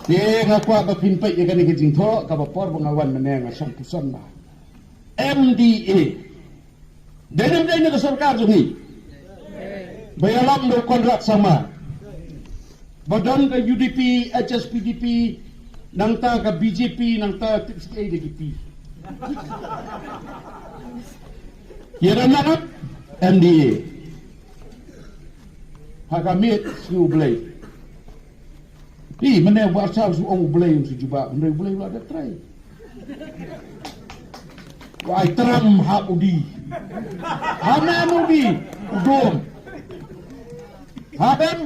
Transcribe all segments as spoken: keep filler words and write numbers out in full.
Te nga kwah ba phin peit ïa kane ka jingthoh, kaba por ba nga wan mynne nga shong puson ba M D A. Dei ne ym dei na ka sorkar jong ngi ba ïalam da u Conrad Sangma, ba don ka U D P, H S P D P, nangta ka B J P, nangta tip siki da ki P. Ïa da nang M D A. Ha ka miet shu blei. Ih, mane ba sa su ong U Blei, su jubab, mane U Blei la da trai. Wai tram ha udi. Ha mane udi, u dom. Ha ben,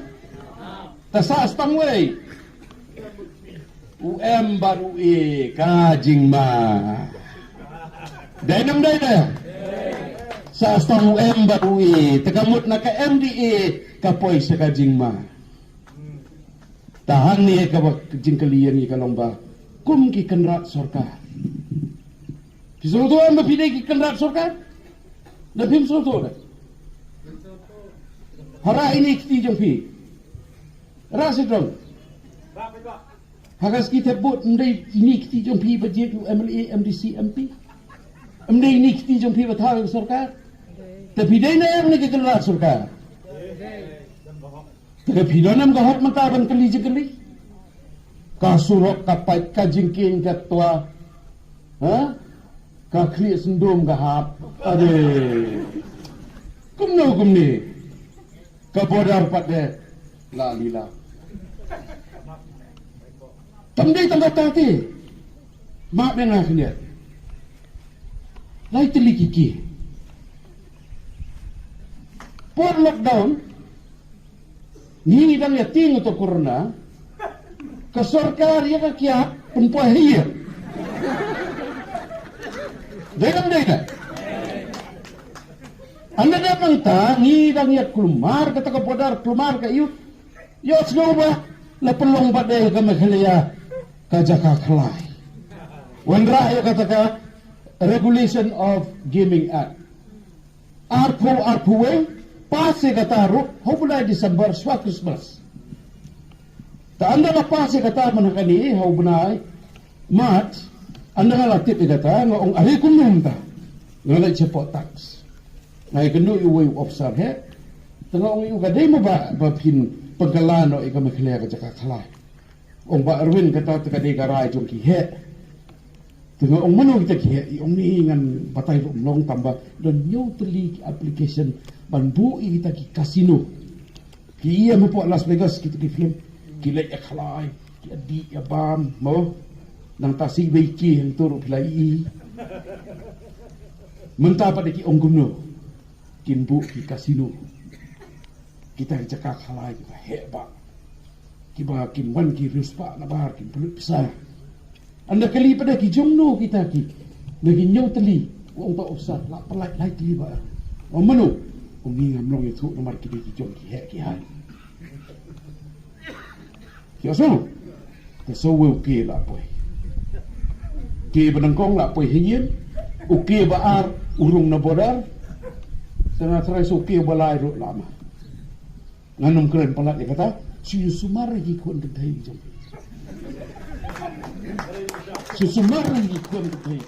ta sa stang wei. U M bad u E ka jingma. Dei nam dei dei. Sa stang u M bad u E, ta ka mut na ka M D A ka poi sa ka jingma. Ta hangne kaba jingkylli ïa ngi ka long ba kum ki kynrad sorkar. Phi sngewthuh em ba phi dei ki kynrad sorkar? Da phim sngewthuh da. Hara ine kti jong phi. Ra sidong. Ha ka ski thep bud ym dei ine kti jong phi ba jied u M L A, M D C, M P. Ym dei ine kti jong phi ba thaw ïa ka sorkar. Te phi dei ne em ne ki kynrad sorkar. Te ka phi don em ka hok mynta ban kylli jingkylli. Ka surok ka pait ka jingkieng ka twa. Ha? Ka khlieh syndum ka hap. Ade. Kumno kumne. Ka border pat de la lila. Tam dei tang kata te. Ma be nga khlieh. Lai tylli ki ki. Por lockdown. Ngi dang ïa tieng to corona. Ka sorkar ïa ka kiad pynpoi ha ïing. Dei dang dei da. Ynda dep nangta ngi dang ïa kulmar kata ka border, kulmar ka ïing. Ïohsngew ba la pynlong pat de ka Meghalaya ka jaka khlai. Wanrah ïa kata ka Regulation of Gaming Act. Arphew arphew wei, pass ïa kata ruh ha u bnai December shuwa Christmas. Te ynda la pass ïa kata mynta kane ha u bnai March, ynda nga la tip ïa kata nga ong are kumno mynta. Nga leit shapoh tax. Nga ïakynduh ïa uwei u officer heh. Te nga ong ïa u ka dei mo ba, ba phin pynkylla noh ïa ka Meghalaya ka jaka khlai. Ong Bah Erwin kata te ka dei ka rai jong ki heh. Te nga ong mano kita ki heh, i ong ni ngan batai ruh ym long tang ba don hynñiew tylli ki application ban buh ïa kita ki casino. Ki ïa mo hapoh Las Vegas kita ki film, ki leit ïa khlai, ki ïa dih ïa bam mo. Nangta sibei ki hangto ruh phi la ïohi. Mynta pat de ki ong kumno. Kin buh ki casino. Kita ki jaka khlai kiba heh bha. Kiba kin wan ki riewspah nabar kin pynlut pisa. Ynda kylli pat de ki jongno kita ki. Na ki hynñiew tylli. Ong ta officer la pynlait lai tylli ba. Ong mano. Ong ngi ngam long ïathuh namar ki dei ki jong ki heh ki hai. Ki ong shu. Te sa uwei u kiew la poi. Kiew ba nyngkong la poi ha ïing. U kiew ba ar u rung na border. Te nga tharai sa u kiew ba lai ruh la mar. Ngan ym kren palat ïa kata. Shu sumar ïa ki khun kynthei jong. Shu sumar ïa ki khun kynthei.